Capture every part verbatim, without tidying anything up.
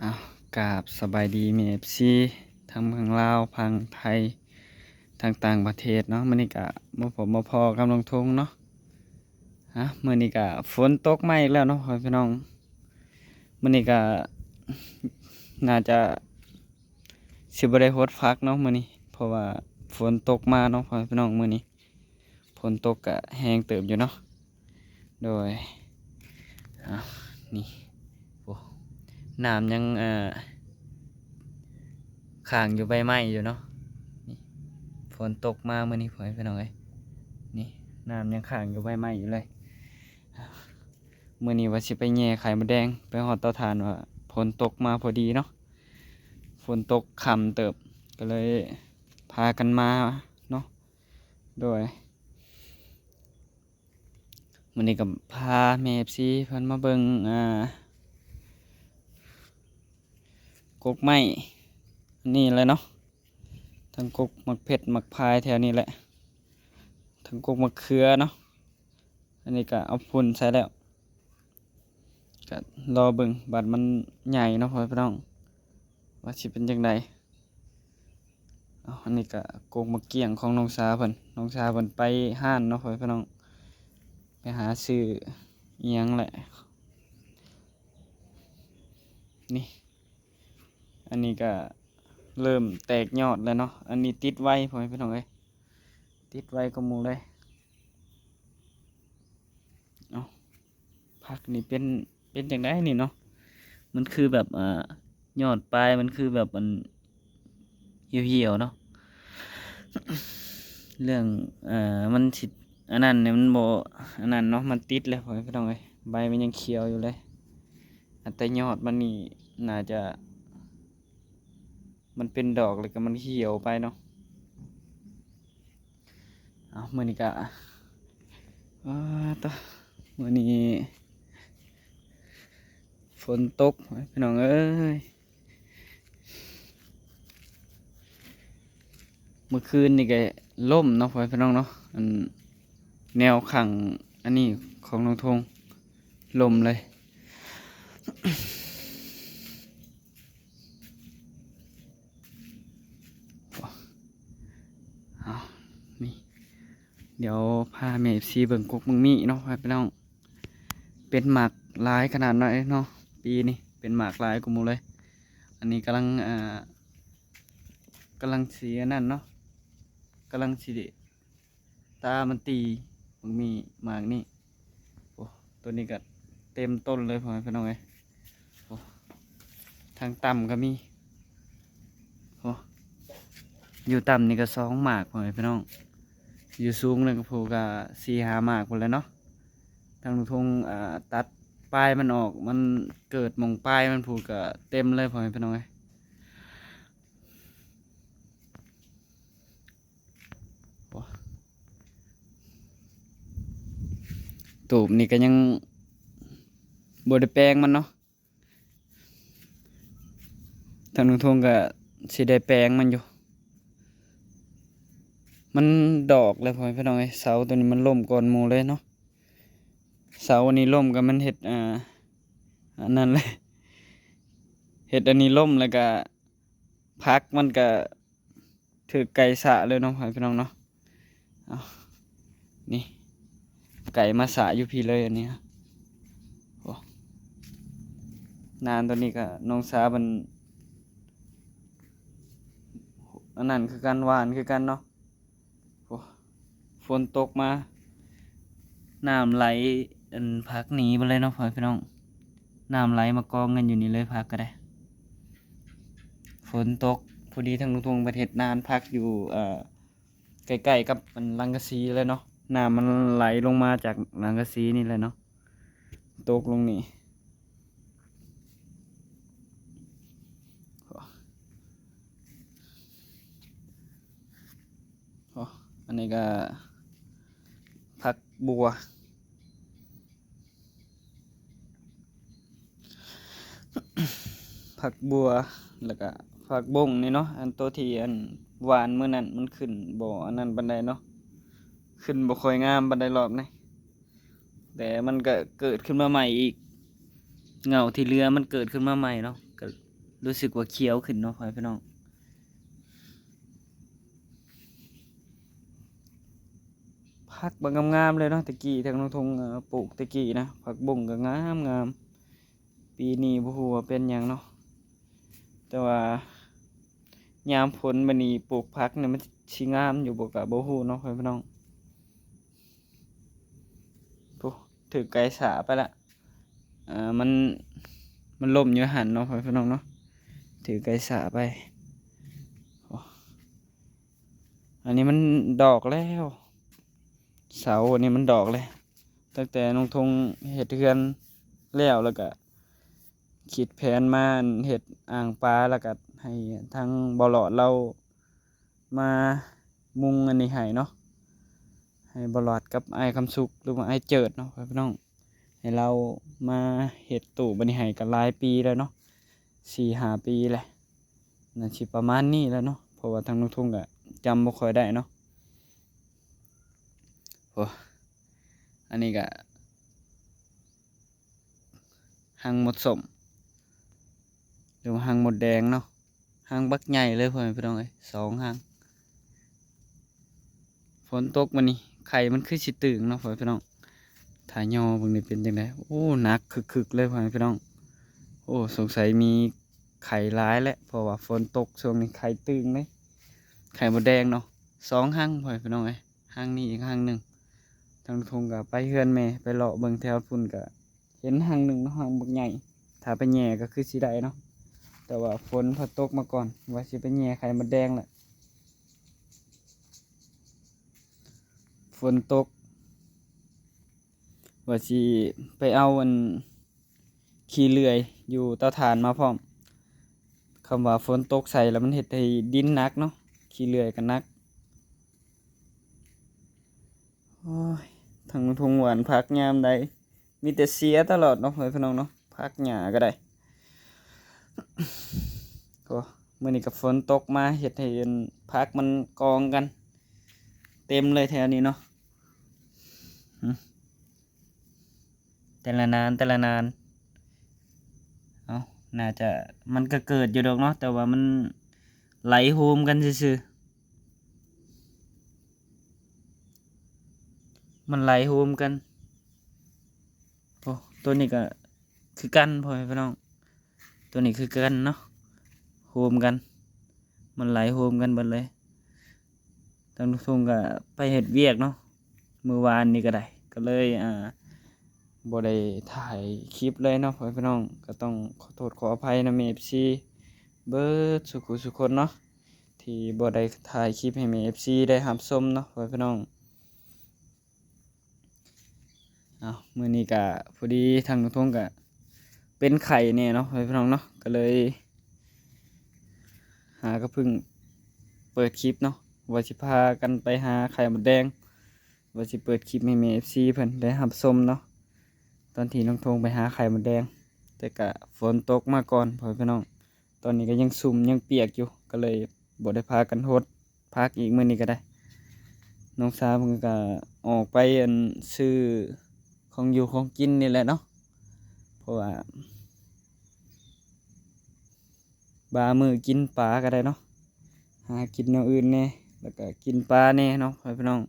อ้าว กราบสบายดีแม่ เอฟซี ทั้งเมืองลาว พังไทย ทั้งต่างประเทศเนาะ มื้อนี้ก็มาพบมาพ้อกับน้องทงเนาะ ฮะ มื้อนี้ก็ฝนตกมาอีกแล้วเนาะ พ่อแม่พี่น้อง มื้อนี้ก็น่าจะสิบ่ได้หดผักเนาะ มื้อนี้ เพราะว่าฝนตกมาเนาะ พ่อแม่พี่น้อง มื้อนี้ ฝนตกก็แฮงเติบอยู่เนาะ โดย อ่ะ นี่ โอ้ น้ำยัง เอ่อ ค้างอยู่ใบไม้อยู่เนาะ นี่ ฝนตกมามื้อนี้ พ่อแม่พี่น้องเอ้ย นี่ น้ำยังค้างอยู่ใบไม้อยู่เลย มื้อนี้ว่าสิไปแย่ไข่มดแดง ไปฮอดเตาถ่านว่าฝนตกมาพอดีเนาะ ฝนตกค่ำเติบ ก็เลยพากันมาเนาะ โดย มื้อนี้ก็พาแม่ เอฟซี เพิ่นมาเบิ่ง อ่า กกไม้ อันนี้แหละเนาะ ทั้งกกหมากเพชรหมากพายแถวนี้แหละ ทั้งกกมะเขือเนาะ อันนี้ก็เอาฝุ่นใส่แล้ว ก็รอเบิ่ง บัดมันใหญ่เนาะ พ่อแม่พี่น้อง ว่าสิเป็นจั่งใด เอา อันนี้ก็กกมะเกี้ยงของน้องสาวเพิ่น น้องสาวเพิ่นไปห้านเนาะ พ่อแม่พี่น้อง ไปหาซื้ออิหยังแหละ นี่ อันนี้ก็เริ่มแตกยอดแล้วเนาะ อันนี้ติดไว พ่อแม่พี่น้องเอ้ย ติดไวกว่าหมู่เลย เอ้า ผักนี่เป็น เป็นจั่งใดนี่เนาะ มันคือแบบ อ่า ยอดปลายมันคือแบบมันเหี่ยวๆเนาะ เรื่อง เอ่อ มันสิ อันนั้นเนี่ยมันบ่ อันนั้นเนาะ มันติดแล้ว พ่อแม่พี่น้องเอ้ย ใบมันยังเขียวอยู่เลย อันแต่ยอดมันนี่น่าจะ มันเป็นดอกแล้วก็มันเหี่ยวไปเนาะ เอา มื้อนี้ก็ อ้า ตะ มื้อนี้ฝนตก พี่น้องเอ้ย เมื่อคืนนี่ก็ล่มเนาะ พ่อแม่พี่น้องเนาะ อันแนวขังอันนี้ของน้องทง ล่มเลย เอา นี่ เดี๋ยวพาแม่ เอฟซี เบิ่งกกเบิ่งมีเนาะ พ่อแม่พี่น้อง เป็นหมากหลายขนาดไหนเนาะ ปีนี้เป็นหมากหลายกว่าหมู่เลย อันนี้กำลัง อ่า กำลังสิอันนั้นเนาะ กำลังสิตามันตี มันมีหมากนี่ โอ้ ตัวนี้ก็เต็มต้นเลย พ่อแม่พี่น้องเอ้ย โอ้ ทางต่ำก็มี โอ้ อยู่ต่ำนี่ก็สองหมาก พ่อแม่พี่น้อง อยู่สูงนั่นก็พู้นก็สี่ห้าหมากพู้นแหละเนาะ ทางลุงทง อ่า ตัดปลายมันออก มันเกิดหม่องปลายมันพู้นก็เต็มเลย พ่อแม่พี่น้องเอ้ย โอ้ ตูบนี่ก็ยังบ่ได้แปลงมันเนาะ ทางลุงทงก็สิได้แปลงมันอยู่ มันดอกแล้ว พ่อแม่พี่น้องเอ้ย เสาตัวนี้มันล่มก่อนหมู่เลยเนาะ เสาอันนี้ล่มก็มันเฮ็ด อ่า อันนั้นเลย เฮ็ดอันนี้ล่มแล้วก็ผักมันก็ถืกไก่สะเลยเนาะ พ่อแม่พี่น้องเนาะ เอา นี่ ไก่มาสะอยู่พี้เลยอันนี้ โอ้ นานตัวนี้ก็น้องสาวมัน อันนั้นคือกัน หว่านคือกันเนาะ โอ้ ฝนตกมา น้ำไหล อันผักหนีไปเลยเนาะ พ่อแม่พี่น้อง น้ำไหลมากองกันอยู่นี่เลย ผักก็ได้ ฝนตก พอดีทางลุงทงประเทศนานผักอยู่ เอ่อ ใกล้ๆกับอันหลังกะสีเลยเนาะ น้ำมันไหลลงมาจากหลังกะสีนี่เลยเนาะ ตกลงนี่ โอ้ อันนี้ก็ผักบัว ผักบัว แล้วก็ผักบงนี่เนาะ อันตัวที่อันหว่านมื้อนั้นมันขึ้นบ่อันนั้นปานใดเนาะ ขึ้นบ่ค่อยงามปานใดรอบนี้ แต่มันก็เกิดขึ้นมาใหม่อีก เหง้าที่เหลือมันเกิดขึ้นมาใหม่เนาะ ก็ รู้สึกว่าเขียวขึ้นเนาะพ่อแม่พี่น้อง ผักบักงามๆเลยเนาะ ตะกี้ทางน้องทง เอ่อ ปลูกตะกี้นะ ผักบุ้งก็งามๆ ปีนี้บ่ฮู้ว่าเป็นหยังเนาะ แต่ว่ายามฝนบัดนี้ปลูกผักนี่มันสิงามอยู่บ่ก็บ่ฮู้เนาะพ่อแม่พี่น้อง โอ้ ถือไก่สาไปละ อ่า มัน มันล่มอยู่หั่นเนาะพ่อแม่พี่น้องเนาะ ถือไก่สาไป โอ้ อันนี้มันดอกแล้ว เสาอันนี้มันดอกแล้ว ตั้งแต่น้องทงเฮ็ดเฮือนแล้ว แล้วก็คิดแผนมาเฮ็ดอ่างปลา แล้วก็ให้ทางบ่าวหลอดเรามามุงอันนี้ให้เนาะ ให้บ่าวหลอดกับอ้ายคำสุข หรือว่าอ้ายเจิดเนาะพ่อแม่พี่น้อง ให้เรามาเฮ็ดตู้บัดนี้ให้ก็หลายปีแล้วเนาะ สี่ห้าปีแล้ว น่าสิประมาณนี้แล้วเนาะ เพราะว่าทางน้องทงก็จำบ่ค่อยได้เนาะ โอ้ อันนี้ก็ฮังมดส้ม หรือว่าฮังมดแดงเนาะ ฮังบักใหญ่เลยพ่อแม่พี่น้องเอ้ย สองฮัง ฝนตกมานี่ ไข่มันคือสิตึงเนาะพ่อแม่พี่น้อง ถ้าย่อเบิ่งนี่เป็นจั่งใด โอ้ หนักคึกๆเลยพ่อแม่พี่น้อง โอ้ สงสัยมีไข่หลายแหละ เพราะว่าฝนตกช่วงนี้ไข่ตึงเลย ไข่มดแดงเนาะ สองฮังพ่อแม่พี่น้องเอ้ย ฮังนี้อีกฮังหนึ่ง ทางทงก็ไปเฮือนแม่ ไปเลาะเบิ่งแถวพุ้นก็เห็นฮังหนึ่งเนาะ ฮังบักใหญ่ ถ้าไปแหย่ก็คือสิได้เนาะ แต่ว่าฝนพอตกมาก่อน ว่าสิไปแหย่ไข่มดแดงแหละ ฝนตก ว่าสิไปเอาอันขี้เลื่อยอยู่เตาถ่านมาพร้อม คำว่าฝนตกใส่แล้วมันเฮ็ดให้ดินหนักเนาะ ขี้เลื่อยก็หนัก โอ้ย ทางทงหวานผักยามใด มีแต่เสียตลอดเนาะพ่อแม่พี่น้องเนาะ ผักหญ้าก็ได้ ก็มื้อนี้ก็ฝนตกมาเฮ็ดให้อันผักมันกองกัน เต็มเลยแถวนี้เนาะ หึ แต่ละนานแต่ละนาน เอ้า น่าจะ มันก็เกิดอยู่ดอกเนาะ แต่ว่ามันไหลโฮมกันซื่อๆ มันไหลโฮมกัน โอ้ ตัวนี้ก็คือกันพ่อแม่พี่น้อง ตัวนี้คือกันเนาะ โฮมกัน มันไหลโฮมกันเบิดเลย ทางลูกทุ่งก็ไปเฮ็ดเวียกเนาะ มื้อวานนี้ก็ได้ ก็เลย อ่า บ่ได้ถ่ายคลิปเลยเนาะพ่อแม่พี่น้อง ก็ต้องขอโทษขออภัยนำ เอฟซี เบิดสุขุสุคนเนาะ ที่บ่ได้ถ่ายคลิปให้ เอฟซี ได้รับชมเนาะพ่อแม่พี่น้อง เอา มื้อนี้ก็พอดีทางลุงทงก็เป็นไข้แน่เนาะพ่อแม่พี่น้องเนาะ ก็เลย หากระพึ่งเปิดคลิปเนาะ ว่าสิพากันไปหาไข่มดแดง ว่าสิเปิดคลิปให้แม่ เอฟซี เพิ่นได้รับชมเนาะ ตอนที่ลุงทงไปหาไข่มดแดง แต่ก็ฝนตกมาก่อนพ่อแม่พี่น้อง ตอนนี้ก็ยังชุ่มยังเปียกอยู่ ก็เลยบ่ได้พากันหด พักอีกมื้อนี้ก็ได้ น้องสาวเพิ่นก็ออกไปอันซื้อของอยู่ของกินนี่แหละเนาะ เพราะว่า บางมื้อกินปลาก็ได้เนาะ หากินแนวอื่นแน่ แล้วก็กินปลาแน่เนาะพ่อแม่พี่น้อง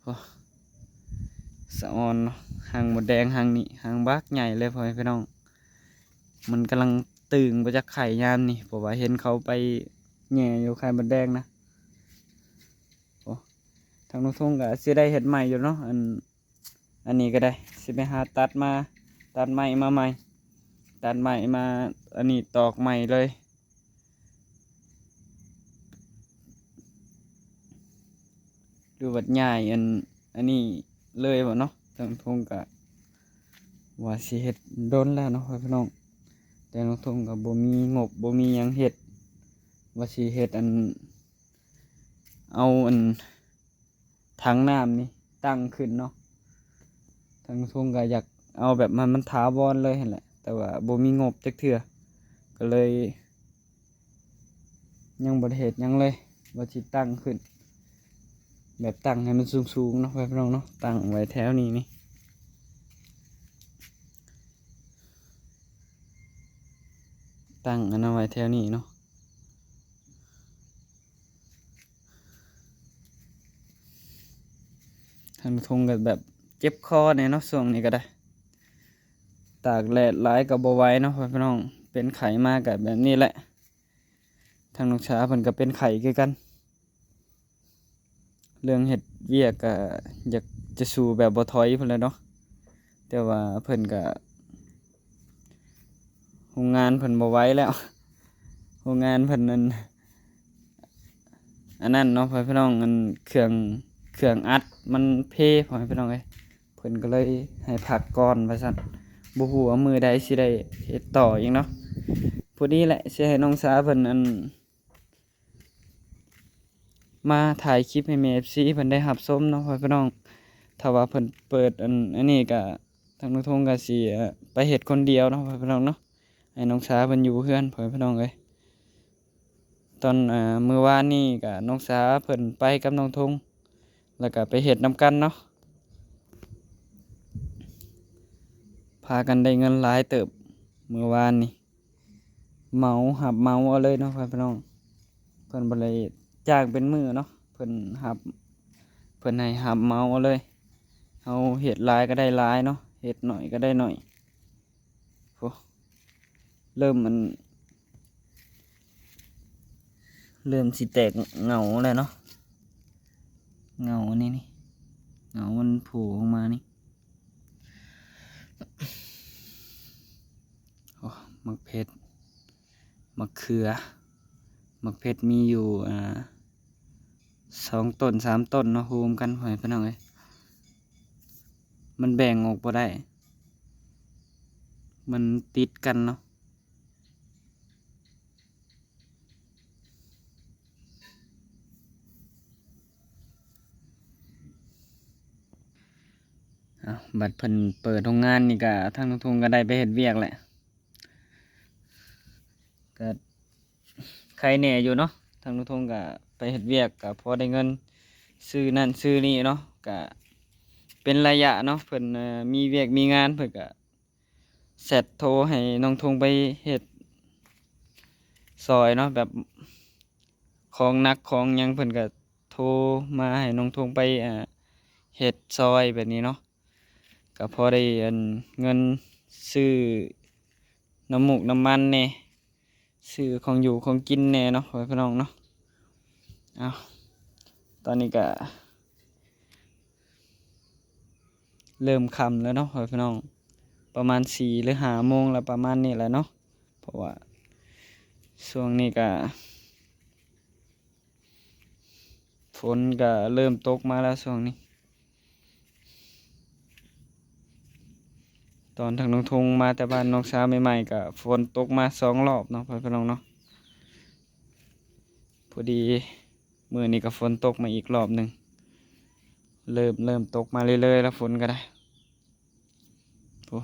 โอ้ สะออนเนาะ ฮังมดแดงฮังนี้ ฮังบักใหญ่เลยพ่อแม่พี่น้อง มันกำลังตึงมาจากไข่ยามนี่ เพราะว่าเห็นเขาไปแหย่อยู่ไข่มดแดงนะ โอ้ ทางลุงทงก็สิได้เฮ็ดใหม่อยู่เนาะ อัน อันนี้ก็ได้ สิไปหาตัดมา ตัดไม้มาใหม่ ตัดไม้มา อันนี้ตอกใหม่เลย หรือว่าย้ายอัน อันนี้เลยบ่เนาะ ทางลุงทงก็ว่าสิเฮ็ดดนแล้วเนาะพ่อพี่น้อง แต่ลุงทงก็บ่มีงบ บ่มีหยังเฮ็ด ว่าสิเฮ็ดอัน เอาอัน ถังน้ำนี่ตั้งขึ้นเนาะ ทางลุงทงก็อยากเอาแบบมัน มันถาวรเลยหั่นแหละ แต่ว่าบ่มีงบจักเทื่อ ก็เลย ยังบ่ได้เฮ็ดหยังเลย ว่าสิตั้งขึ้น แบบตั้งให้มันสูงๆเนาะพ่อพี่น้องเนาะ ตั้งไว้แถวนี้นี่ ตั้งอันนั้นไว้แถวนี้เนาะ ทางทงก็แบบเจ็บคอเนี่ยเนาะ ช่วงนี้ก็ได้ ตากแดดหลายก็บ่ไหวเนาะพ่อพี่น้อง เป็นไข้มาก็แบบนี้แหละ ทางน้องสาเพิ่นก็เป็นไข้คือกัน เรื่องเฮ็ดเวียกก็อยากจะสู้แบบบ่ถอยพู้นแหละเนาะ แต่ว่าเพิ่นก็ โรงงานเพิ่นบ่ไหวแล้ว โรงงานเพิ่นนั่น อันนั้นเนาะพ่อพี่น้อง อันเครื่อง เครื่องอัดมันเพพ่อพี่น้องเอ้ย เพิ่นก็เลยให้พักก่อนว่าซั่น บ่ฮู้ว่ามื้อใดสิได้เฮ็ดต่ออีกเนาะ พอดีแหละสิให้น้องสาเพิ่นอัน มาถ่ายคลิปให้แม่ เอฟซี เพิ่นได้รับชมเนาะพ่อพี่น้อง ถ้าว่าเพิ่นเปิดอัน อันนี้ก็ ทางน้องทงก็สิ เอ่อ ไปเฮ็ดคนเดียวเนาะพ่อพี่น้องเนาะ ให้น้องสาเพิ่นอยู่เฮือนพ่อพี่น้องเอ้ย ตอน เอ่อ มื้อวานนี้ก็น้องสาเพิ่นไปกับน้องทง แล้วก็ไปเฮ็ดนำกันเนาะ พากันได้เงินหลายเติบมื้อวานนี้ เหมา รับเหมาเอาเลยเนาะพ่อพี่น้อง เพิ่นบ่ได้จ้างเป็นมื้อเนาะ เพิ่นรับ เพิ่นให้รับเหมาเอาเลย เฮาเฮ็ดหลายก็ได้หลายเนาะ เฮ็ดน้อยก็ได้น้อย โอ้ เริ่มมัน เริ่มสิแตกเหงาแล้วเนาะ เหงาอันนี้นี่ เหงามันโผล่ออกมานี่ โอ้ หมากเผ็ด มะเขือ หมากเผ็ดมีอยู่ อ่า สองต้น สามต้นเนาะ โฮมกันพ่อแม่พี่น้องเอ้ย มันแบ่งออกบ่ได้ มันติดกันเนาะ อ้าว บัดเพิ่นเปิดโรงงานนี่ก็ ทางน้องทงก็ได้ไปเฮ็ดเวียกแหละ ก็ไคแหน่อยู่เนาะ ทางน้องทงก็ไปเฮ็ดเวียกก็พอได้เงินซื้อนั่นซื้อนี่เนาะ ก็เป็นระยะเนาะ เพิ่น เอ่อ มีเวียกมีงาน เพิ่นก็แชตโทรให้น้องทงไปเฮ็ดซอยเนาะ แบบของหนักของหยัง เพิ่นก็โทรมาให้น้องทงไป อ่า เฮ็ดซอยแบบนี้เนาะ ก็พอได้อันเงินซื้อน้ำมูกน้ำมันแหน่ ซื้อของอยู่ของกินแหน่เนาะพ่อแม่พี่น้องเนาะ เอา ตอนนี้ก็เริ่มค่ำแล้วเนาะพ่อแม่พี่น้อง ประมาณสี่หรือห้าโมงแล้ว ประมาณนี้แหละเนาะ เพราะว่าช่วงนี้ก็ ฝนก็เริ่มตกมาแล้วช่วงนี้ ตอนทางน้องทงมาแต่บ้านน้องสาวใหม่ๆ ก็ฝนตกมาสองรอบเนาะพ่อพี่น้องเนาะ พอดีมื้อนี้ก็ฝนตกมาอีกรอบหนึ่ง เริ่ม เริ่มตกมาเรื่อยๆ แล้วฝนก็ได้ โอ้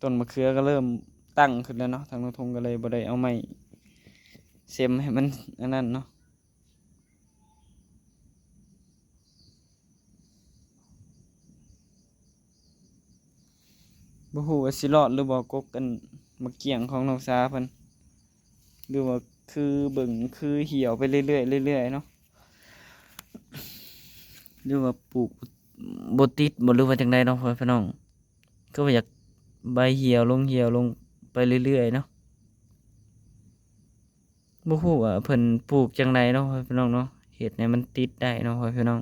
ต้นมะเขือก็เริ่มตั้งขึ้นแล้วเนาะ ทางน้องทงก็เลยบ่ได้เอาไม้เซ็มให้มันอันนั้นเนาะ บ่ฮู้ว่าสิรอดหรือบ่ กกอันมะเกี้ยงของน้องสาเพิ่น หรือว่าคือเบิ่งคือเหี่ยวไปเรื่อยๆ เรื่อยๆ เนาะ หรือว่าปลูกบ่ติดบ่ หรือว่าจั่งใดเนาะพ่อแม่พี่น้อง ก็ว่าอยากใบเหี่ยวลง เหี่ยวลงไปเรื่อยๆ เนาะ บ่ฮู้ว่าเพิ่นปลูกจั่งใดเนาะพ่อแม่พี่น้องเนาะ เฮ็ดให้มันติดได้เนาะพ่อแม่พี่น้อง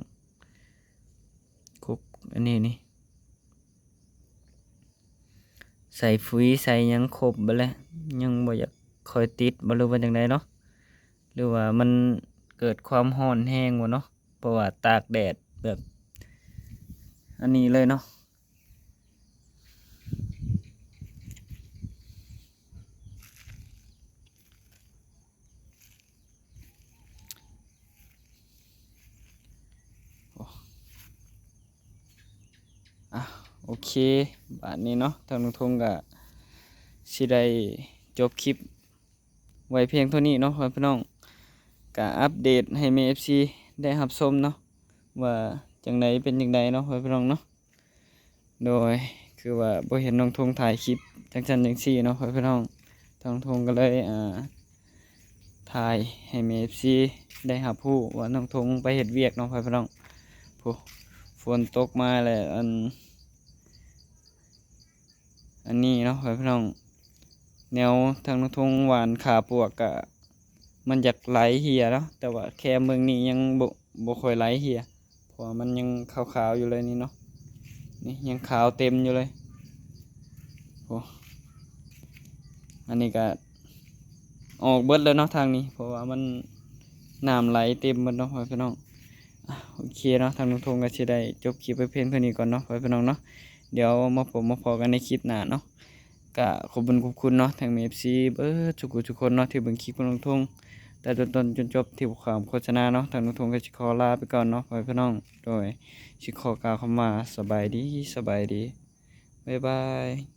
กกอันนี้นี่ ใส่ปุ๋ยใส่หยังครบเบิดแล้ว ยังบ่อยากค่อยติดบ่ หรือว่าจั่งใดเนาะ หรือว่ามันเกิดความร้อนแฮงบ่เนาะ เพราะว่าตากแดดแบบ อันนี้เลยเนาะ โอ้ อ่ะ โอเค บาดนี้เนาะ ทางน้องทงก็สิได้จบคลิปไว้เพียงเท่านี้เนาะพ่อพี่น้อง ก็อัปเดตให้แม่เอฟซีได้รับชมเนาะ ว่าจั่งใดเป็นจั่งใดเนาะพ่อพี่น้องเนาะ โดยคือว่าบ่เห็นน้องธงถ่ายคลิปจั่งซั่นจั่งซี้เนาะพ่อพี่น้อง ทางน้องธงก็เลยอ่าถ่ายให้แม่เอฟซีได้รับรู้ว่าน้องธงไปเฮ็ดเวียกเนาะพ่อพี่น้อง โอ้ ฝนตกมาแล้วอัน อันนี้เนาะพ่อพี่น้อง แนวทางน้องธงหว่านขาปวกกะ มันอยากไหลเหี่ยเนาะ แต่ว่าแค่เบิ่งนี่ยังบ่บ่ค่อยไหลเหี่ย เพราะว่ามันยังขาวๆอยู่เลยนี่เนาะ นี่ยังขาวเต็มอยู่เลย โอ้ อันนี้ก็ออกเบิดแล้วเนาะทางนี้ เพราะว่ามันน้ำไหลเต็มหมดเนาะพ่อพี่น้อง อ่ะ โอเคเนาะ ทางน้องธงก็สิได้จบคลิปไว้เพียงเท่านี้ก่อนเนาะพ่อพี่น้องเนาะ เดี๋ยวมาพบมาพ้อกันในคลิปหน้าเนาะ ก็ขอบคุณขอบคุณเนาะ ทั้งแม่เอฟซีเบิดทุกผู้ทุกคนเนาะ ที่เบิ่งคลิปของน้องธง แต่ต้นๆจนจบ ที่บ่ข้ามโฆษณาเนาะ ทางน้องธงก็สิขอลาไปก่อนเนาะพ่อพี่น้อง โดยสิขอกล่าวคำว่าสบายดี สบายดี บ๊ายบาย